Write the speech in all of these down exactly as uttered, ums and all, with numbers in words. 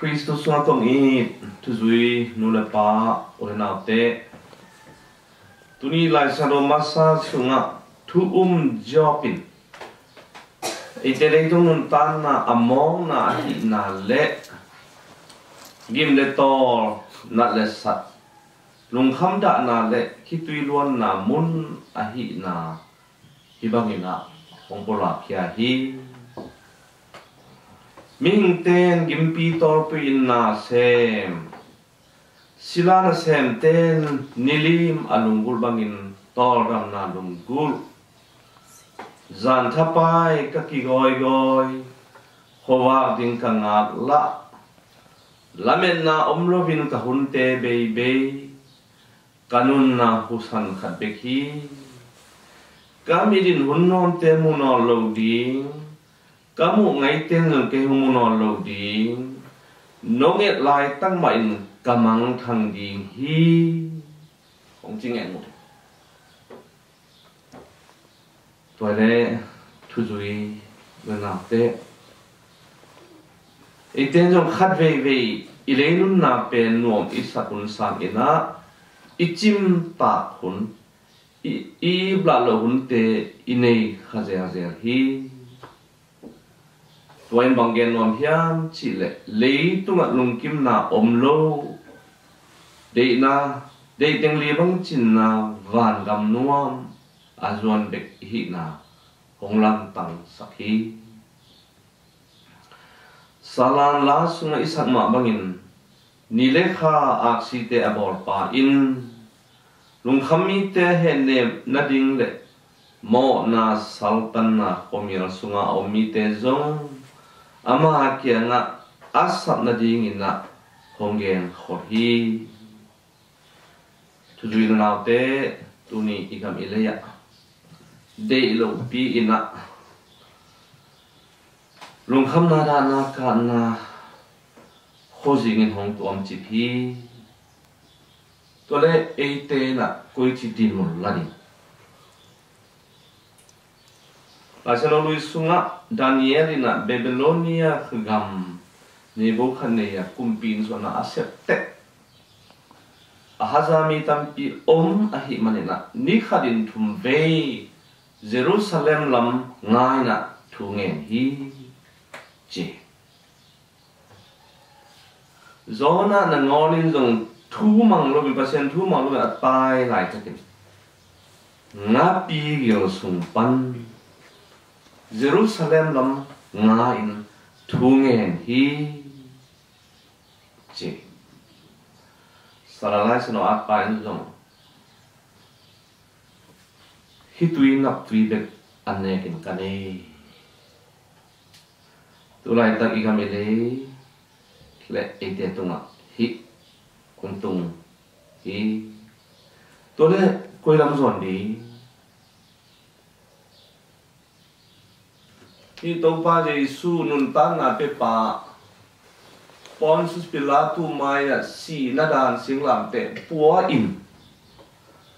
Khristu sungah kong it thuzui nu le pa, u le naute, tuni Lai Siangtho masa sungah thu um Job in eite leitung nuntakna a mawkna ahihna le gim le tawl, nat le sat, lungkham dahna le khitui luanna mun ahihna hih bangin ah hong pulakkhia hi. Mihingte in gimpi tawlpui in na sem, sila nasemte in nilim a lunggulh bangin tawldamna lunggulh. Zan thapai ka kigawigawi, khuavak ding ka ngaklah, lametna om loin ka hunte beibei, ka nunna husan khat bek hi. Ka mit in hun nuamte mu nawn lo ding, ka muh ngaite in zong kei hong mu nawn lo ding, nong et laitak mah in ka mangthang ding hi, hong ci ngeng uh. Tua le thuzui le naute, eite in zong khat veivei i leinunna pen nuam i sak hun sangin ah i cimtak hun, i, i iplah loh hunte i nei kha zelzel hi. Tua in bang gen nuam hiam cihleh, leitungah lungkimna om lo, deihna, deih teng li bang cinna vangam nuam a zuan bek i hihna hong lamtangsak hi. Salan la sungah i sak mah bangin, ni le kha aksite a bawlpa in lungkham mite hehnem nading le mawhna saltanna khuamial sunga a om mite zong ama kiangah a sap nadingin ah hong genkhol hi. Thuzui le naute, tuni i gam i lei ah deih lohpi in ah lungkhamna, dahna, kahna khuazingin hong tuamcip hi. Tua le eite in ah koici dinmun la ding? Lai Siangtho Lui sungah Daniel in ah Babylonia gam Nebukhadnezzar kumpi inn sungah a sep tek a haza mi tampi om ahih manin ah ni khatin thum vei Jerusalem lam nga in ah thu ngen hi, ci. Jonah nangawn in zong thu mang loin, Pasian thu mang loin a tai laitakin ngapi gil sung pan Jerusalem lam nga in thu ngen hi, ci. Salan Lai Siangtho atpa in zong, hih tui nap tui bek an nekin ka nei. Tulaitak i gam i lei le eite tungah hih kong tung hi. Tua le koi lam zuan ding? Hih Topa Jesu nuntakna pepa, Pontius Pilatus mai-ah sihna dan singlamteh pua in,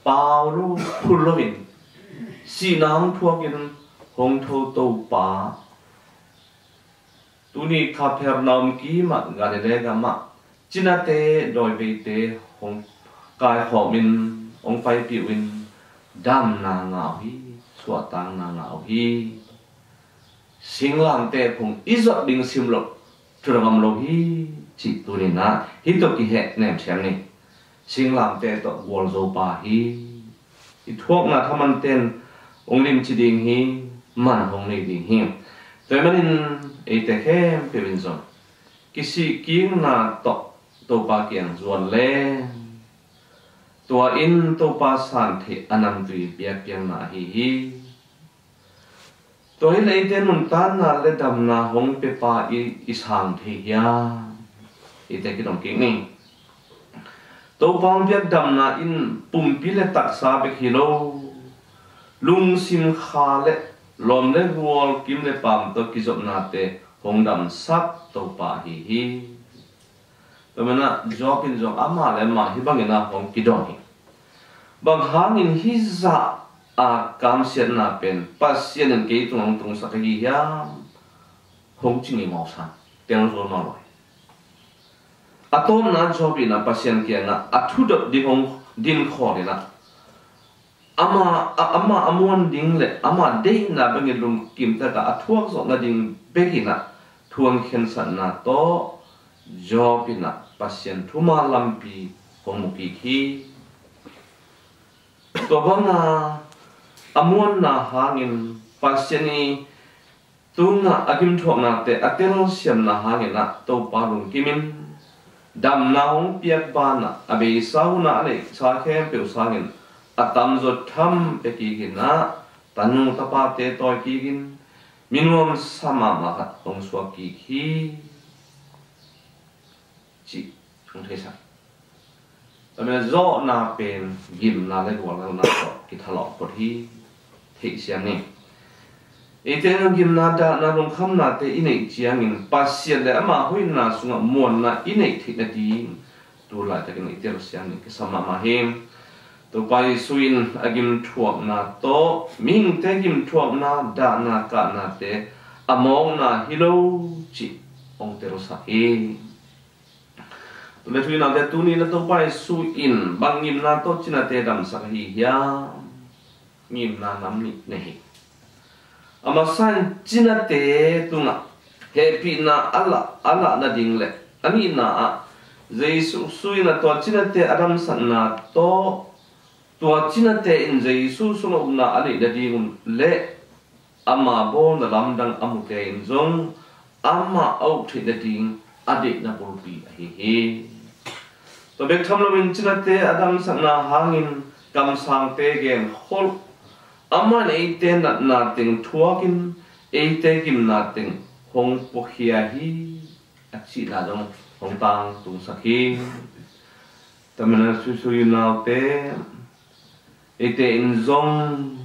pau lo, phul loin sihna hong thuakin hong tho Topa, tuni Kapernaum kimah Galilee gamah cinate dawiveite hong kaikhawmin hong paipih uh in, damna ngah uh hi, suahtakna ngah uh hi. Singlamteh phung i zot ding sim loh thu ngam lo hi, cih tuni-in ah hih tawh kihehnem siam ni. Singlamteh tawh gualzo pa hi. I thuakna thaman ten hong limci ding hi, man hong nei ding hi. Tua ahih manin eite khempeuh in zong kisih kikna tawh Topa kiang zuan leng, tua in Topa san theih a namtui biakpiakna ahi hi. Tua hi leh eite nuntakna le damna hong pepa i, i sang thei hiam? Eite kidong kik ni. Topa hong piak damna in pumpi le taksa bek hi lo, lungsim kha le lawm le gual, kim le pam tawh kizopnate hong damsak Topa ahi hi. Tua manin ah Job in zong amah le amah hih bangin ah hong kidong hi. Bang hangin hih zah a kamsiatna pen Pasian in kei tung hong tungsak ahi hiam? Hong ci ngimau san, tel zo nawn lo hi. A tawpna Job in ah Pasian kiangah a thudot ding hong din khawl in ah, ama, a, ama a muan ding le ama deihna bangin lungkim takah a thuak zawh nading bekin ah thu hong khensatna tawh Job in ah Pasian thuman lampi hong mu kik hi. Tua banga a muanna hangin Pasian i tungah a gimthuaknate a telsiamna hangin ah Topa lungkimin damna hong piak banah a beisa hunah a neihsa khempeuh sangin a tamzaw tham pia kikin ah tanu tapate tawi kikin mi nuamsa mahmah khat hong suak kik hi, cih hong theisak. Tua manin zawhna pen gimna le guallelhna tawh kithalawh phot hi, theihsiam ni. Eite in gimna, dahna, lungkhamnate i neih ciangin Pasian le ama hoihna sungah muanna i neih theih nading tu laitakin i telsiam ni kisam mahmah hi. Topa Jesu in a gimthuakna tawh mihingte gimthuakna, dahna, kahnate a mawkna hi lo cih hong telsak hi. Tule thu i naute, tuni na Topa Jesu in bang gimna tawh cinate damsak ahi hiam? Gimna nam nih nei hi. A masa in cinate tungah hehpihna a lah, a lah nading le a nihna ah Jesu sui in a tua cinate a damsakna tawh tua cinate in Jesu sungah upna a neih nading un le ama bawlna lamdang a mute in zong amah a up theih nading a deihna bulpi ahi hi. Tua bek tham loin cinate a damsakna hangin kamsangte genkholh, amah in eite natna teng thuakin eite gimna teng hong puakhia hi a cihna zong hong tangtungsak hi. Tua manin a sui sui naute, eite in zong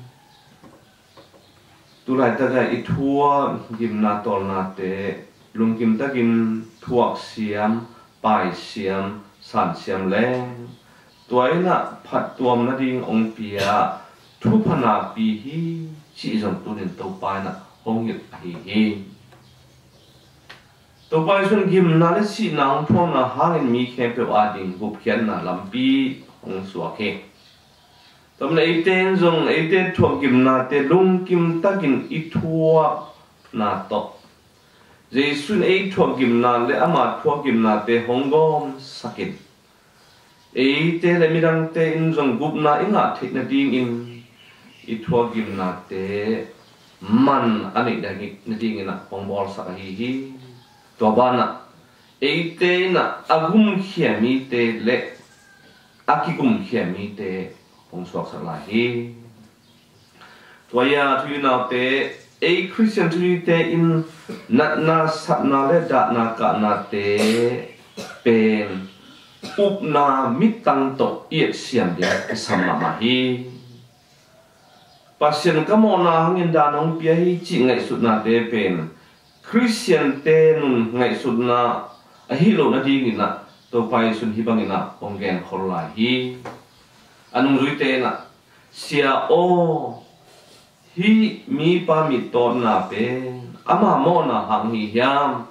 tu laitak a i thuak gimna tawlnate lungkim takin thuaksiam, paisiam, sansiam leng tua in ah phattuam nading hong pia thupha nakpi hi cih zong tunin Topa in ah hong hilh ahi hi. Topa Jesu in gimna le sihna hong thuakna hangin mi khempeuh ading gupkhiatna lampi hong suak hi. Tua manin eite in zong eite thuak gimnate lungkim takin i thuakna tawh Jesu in ei thuak gimna le ama thuak gimnate hong gawmsakin eite le midangte in zong gupna i ngah theih nadingin i thuak gimnate man a neih nadingin ah hong bawlsak ahi hi. Tua banah eite in ah a gumkhia mite le a kigumkhia mite hong suaksak lai hi. Tua hi a thu i naute, ei Khristian thuhite in natna, satna le dahna, kahnate pen upna mittang tawh i etsiam ding kisam mahmah hi. Pasian ka mawhna hangin dan hong pia hi cih ngaihsutnate pen Khristiante nun ngaihsutna ahi loh nadingin ah Topa Jesu in hih bangin ah hong genkhol lai hi. A nungzuite in ah, Sia aw, hih mipa mittawtna pen ama mawhna hang ahi hiam?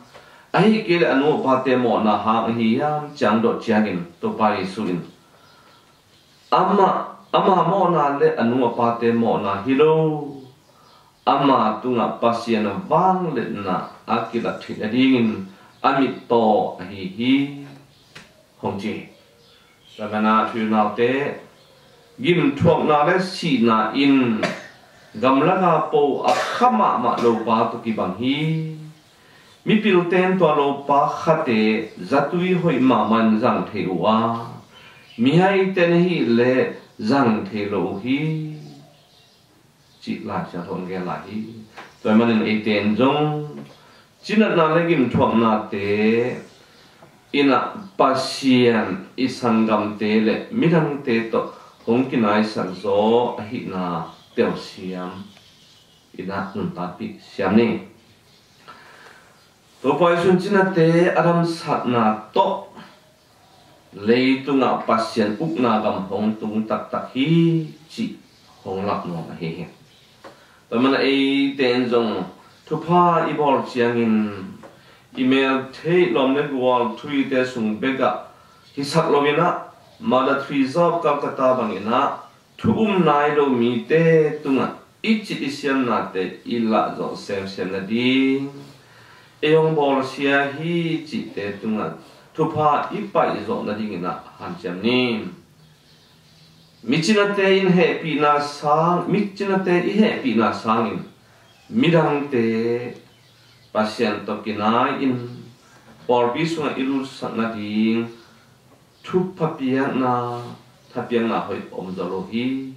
Ahih kei leh a nu a pate mawhna hang ahi hiam? Ci-in dot ciangin Topa Jesu in, Amah, ama mawhna le a nu a pate mawhna hi lo, ama tungah Pasian vangliatna a kilat theih nadingin a mittaw ahi hi, hong ci hi. Tua manin a thu i naute, gimthuakna le sihna in gamlak a po a kha mahmah lopa tawh kibang hi. Mipilte'n tua lopa khate zatui hoih mahmah in zang thei uh a, mihaite'n ahih leh zang thei lo uh hi, cih Lai Siangtho in gen lai hi. Tua ahih manin eite'n zong cinatna le gimthuaknate in ah Pasian i sanggamte le midangte tawh hong kinaisak zaw ahihna telsiam in ah nuntakpih siam ni. Topa Jesu in cinate a damsakna tawh leitungah Pasian ukna gam hong tung taktak hi cih hong lak nuam ahi hi. Tua manin eite'n zong thupha i bawl ciangin i mel theih lawm le gual thu-ite sung bekah hisak loinah, Mother Teresa of Calcutta banginah thu um nai lo mite tungah i cih i siamnate i lahzawh semsem nading, ei hong bawlsia hi cihte tungah thupha i paihzawh nadinginah hanciam ni. Micinate in hehpihna sang, micinate i hehpihna sangin midangte Pasian tawh kinai-in pawlpi sungah i lutsak nading thupha piakna, thapiakna hoih om zo lo hi.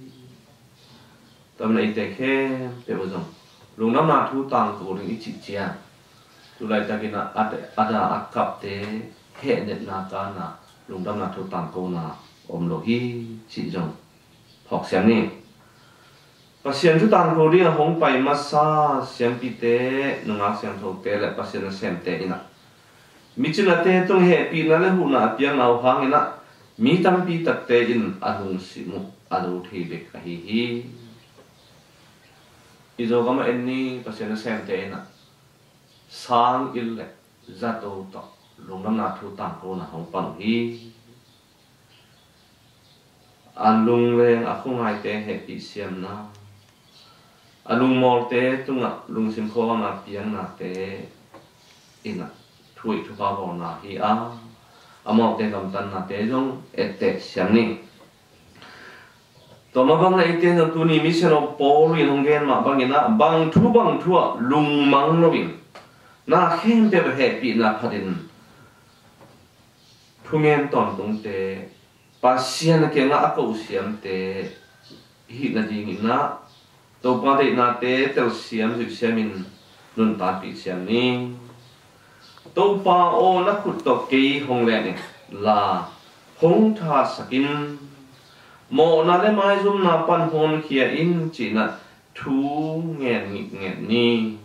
Tua manin eite khempeuh uh zong lungdamna thu tangko ding i cih ciang, tu laitakin a, a, a da a kapte hehnepna kana lungdamna thu tangkona om lo hi cih zong phawk siam ni. Pasian thu tangko dingah hong pai masa siampite, nungak siangthote le Pasian nasemte inah micinate tung hehpihna le huhna a piakna uh hanginah mi tampi takte in a lungsim uh a lo thei bek ahi hi. I Zogam ah en ni, Pasian nasemte inah sang il le zato tawh lungdamna thu tangkona hong pan uh hi. A lungleng a khuangaite hehpih siamna, a lungmawlte tungah lungsim khuavakna piaknate inah thu-ih thupha bawlna hi a, amauhte gamtannate zong etteh siam ni. Tua mah bangin eite zong tuni Mission of Paul in hong gen mah banginah bang thu bang thu ah lungmang loin na khempeuh hehpihna phatin thungen tawntungte, Pasian kiangah a kohsiamte hih nadinginah Topa deihnate telsiam zuihsiamin nuntakpih siam ni. Topa aw, na khut tawh kei hong len in la, hong thasakin, mawhna le maizumna pan hong honkhia in, cinah thu ngen ngitnget ni.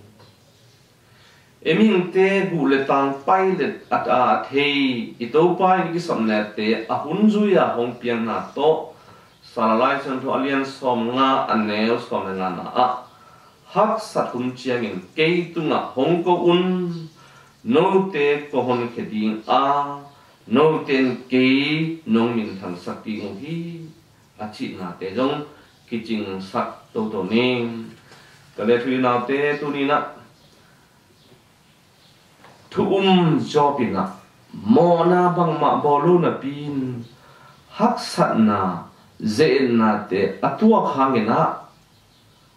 Ei mihingte guh le tang pailet a, a thei i Topa in i kisapnate a hun zui-a hong piakna tawh Sal a Lai Siangtho a lian sawmnga a neu sawm le ngana ah, haksat hun ciangin kei tungah hong ko un, note kong honkhia ding a, note in kei nong minthangsak ding uh hi, a cihnate zong kicingsak toto ni. Ka le thu i naute, tuninah thu um Job inah mawhna bangmah bawl lo napi-in haksatna, ze-etnate a tuak hanginah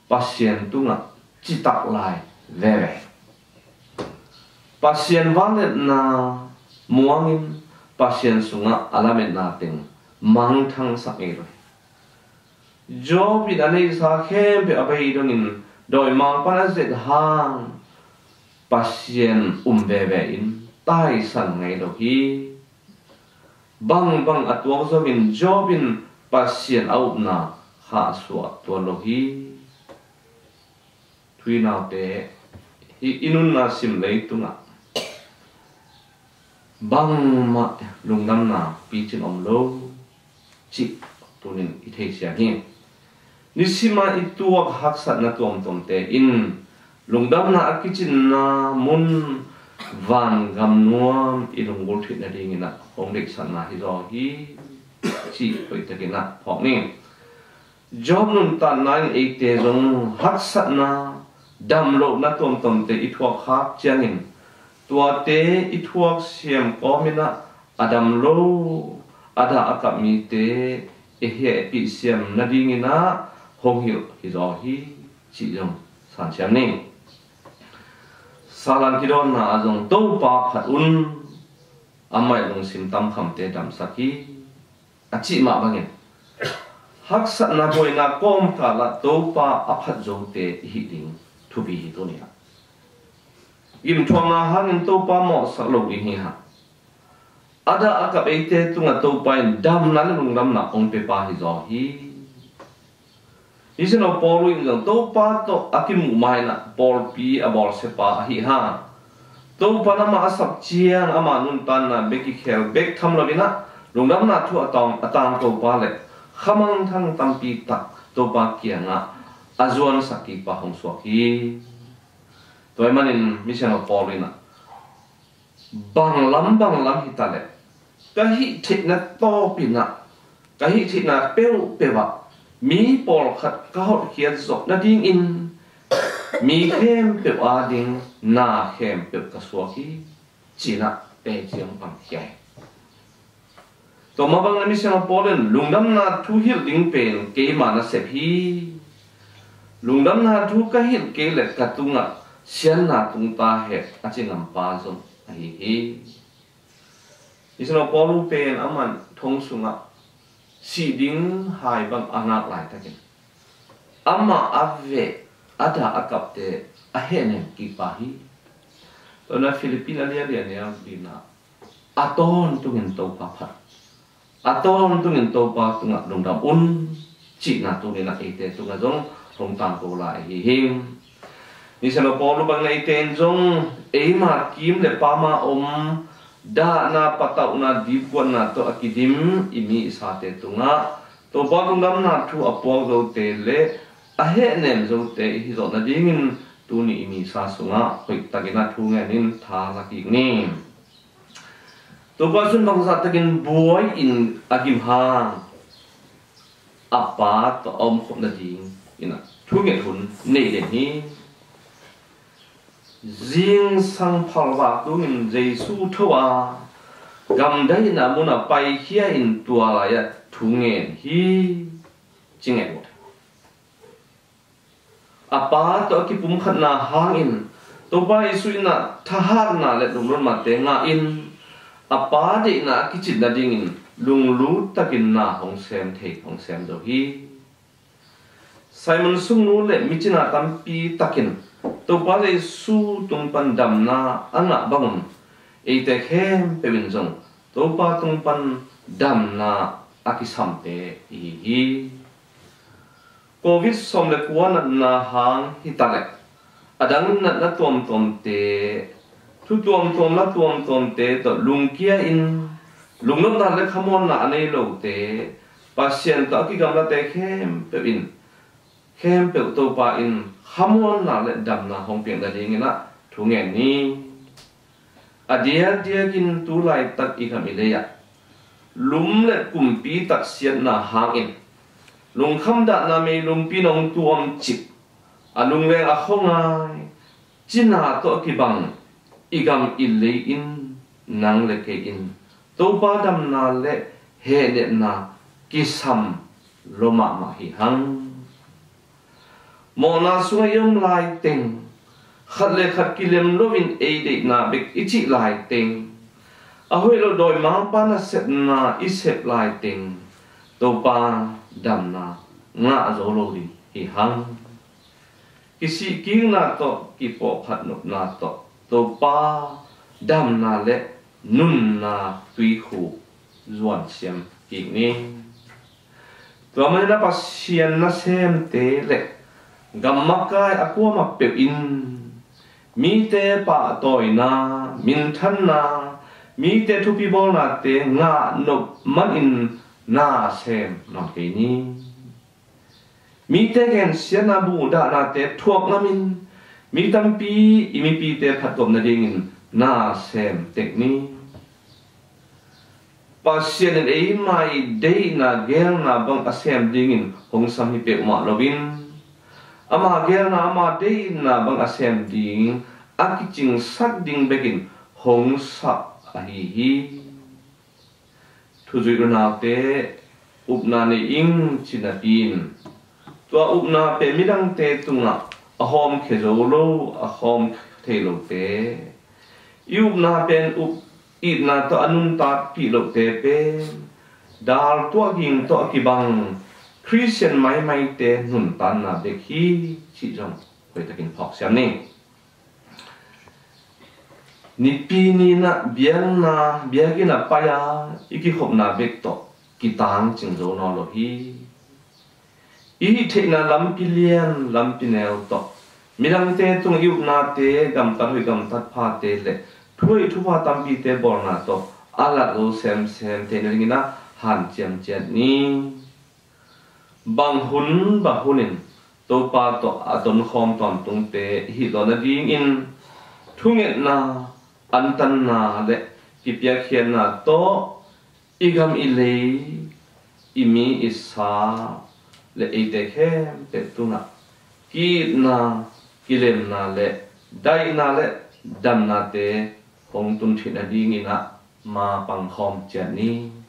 Pasian tungah citak lai veve. Pasian vangliatna muangin Pasian sungah a lametna teng mangthangsak ngei lo hi. Job in a neihsa khempeuh a bei dongin dawimangpa'n a zet hang Pasian um veve in taisan ngei lo hi. Bangbang a tuak zongin Job in Pasian a upna khahsuah tuan lo hi. Thu i naute, hih i nunna sim leitungah bangmah lungdamna picin om lo cih tunin i theisiam hi. Nisimah i tuak haksatna tuamtuamte in lungdamna a kicinna mun vangam nuam i lunggulh theih nadinginah hong deihsakna hi zaw hi cih hoihtakinah phawk ni. Job nuntakna in eite zong haksatna, damlohna tuamtuamte i thuak khak ciangin tuate i thuak siam kawminah a dam lo, a dah a kap mite i hehpih siam nadinginah hong hilh hi zaw hi cih zong sansiam ni. Salan kidawnna ah zong Topa phat un, amah in lungsim tamkhamte damsak hi, a cih mah bangin haksatna buaina kawmkalah Topa a phat zote i hih ding thupi hi tuni-ah. Gimthuakna hangin Topa mawhsak lo ding hi hang. A dah a kap eite tungah Topa in damna le lungdamna hong pia pa hi zaw hi. Missionary Paul in zong Topa tawh a kimuh ma-in ah pawlpi a bawlsia pa ahi hang. Topa in amah a sap ciang ama nuntakna bek kikhel bek tham loin ah lungdamna thu a tang, a tangko pa le khamangthang tampi tak Topa kiangah a zuansak kik pa hong suak hi. Tua ahih manin Missionary Paul in ah banglam banglam hi ta leh, ka hih theihna tawpin ah, ka hih theihna peuhpeuh ah mi pawlkhat ka holhkhiat zawh nadingin mi khempeuh ading na khempeuh ka suak hi, ci-in ah teci hong pang khia hi. Tua mah bangin Misiangtho Paul in lungdamna thu hilh ding pen keima nasep hi. Lungdamna thu ka hilh kei leh ka tungah siatna tung ta hen, a ci ngampa zong ahi hi. Misiangtho Paul pen aman thong sungah sih ding hai bang a ngak laitakin amah a veh a dah a kapte a hehnem kikpa hi. Tua na Philippi a lian a neu li-na, a tawntungin Topa phat, a tawntungin Topa tungah lungdam un, cihna tuni-in ah eite tungah zong hong tangko lai ahi hi. Misiangtho Paul bangin eite in zong eima kim le pam a om, dahna, patauhna, dipkuatna tawh a kidim i mi i sate tungah Topa lungdamna thu a puak zote le a hehnem zote i hih zawh nadingin tuni i misa sungah hoihtakin ah thu ngenin tha la kik ni. Topa Jesu'n bangzah takin buai-in a gim hang a Pa tawh a omkhop nadingin ah thunget hun nei den hi. Zingsang phalvak tungin Jesu tho a, gamdaihna munah paikhia-in tua lai-ah thungen hi, ci nget uh. A Pa tawh a kipumkhatna hangin Topa Jesu in ah thahatna le lunglutnate ngah in, a Pa deihna a kicin nadingin lunglut takin na hong sem thei, hong sem zo hi. Simon sungnu le micina tampi takin Topa Jesu tung pan damna a ngah bangun eite khempeuh in zong Topa tung pan damna a kisamte i hi hi. Covid sawm le kua natna hang hi ta leh, a dang natna tuamtuamte, thu tuamtuam, la tuamtuamte tawh lungkia-in lungnopna le khamuanna a nei lote, Pasian tawh a kigamlate khempeuh in, khempeuh Topa in khamuanna le damna hong piak nadingin ah thungen ni. A diakdiakin tu laitak i gam i lei-ah lum le kumpi tatsiatna hangin lungkham dahna meilumpi in hong tuamcip, a lungleng a khuangai cina tawh a kibang i gam i lei in nang le kei in Topa damna le hehnepna kisam lua mahmah hi hang. Mawhna sungah i om laiteng, khat le khat kilem loin ei deihna bek i cih laiteng, a hoih lo dawimangpa nasepna i sep laiteng, Topa damna ngah zo lo ding hi hang. Kisihkikna tawh, kipawhkhat nopna tawh Topa damna le nunna tuikhuk zuansiam kik ni. Tua manin a Pasian nasemte le gam makai a kuamah peuh in mite pahtawina, minthanna, mite thupibawlnate ngah nop manin na sem nawn kei ni. Mite gensiatna, muhdahnate thuak ngamin mi tampi i mipite phattuam nadingin na sem tek ni. Pasian in eima i deihna geelna bang a sem dingin hong sam hi peuhmah loin ama geelna, ama deihna bang a sem ding a kicingsak ding bekin hong sap ahi hi. Thuzuih unaute, upna nei ing ci napi in tua upna pen midangte tungah a hawmkhia zo lo, a hawm thei lote, i upna pen up itna tawh a nuntakpih lohte pen dal tuah ging tawh a kibang Khristian maimaite nuntanna bek hi cih zong hoihtakin phawk siam ni. Nipi ni-in ah biakna, biakinn ah pai-a i kikhopna bek tawh kitangcing zo nawn lo hi. I hih theihna lampi lian lampi neu tawh midangte tungah i upnate, gamtat hoih gamtat phate le thuhoih thupha tampite bawlna tawh a lat zo semsem theihna dingin ah hanciam ciat ni. Bang hun bang hunin Topa tawh a tonkhawm tawntungte i hih zawh nadingin thungetna, antanna le kipiakkhiatna tawh i gam i lei, i mi i sa le eite khempeuh tungah ki-itna, kilemna le daihna le damnate hong tun theih nadingin ah ma pangkhawm ciat ni.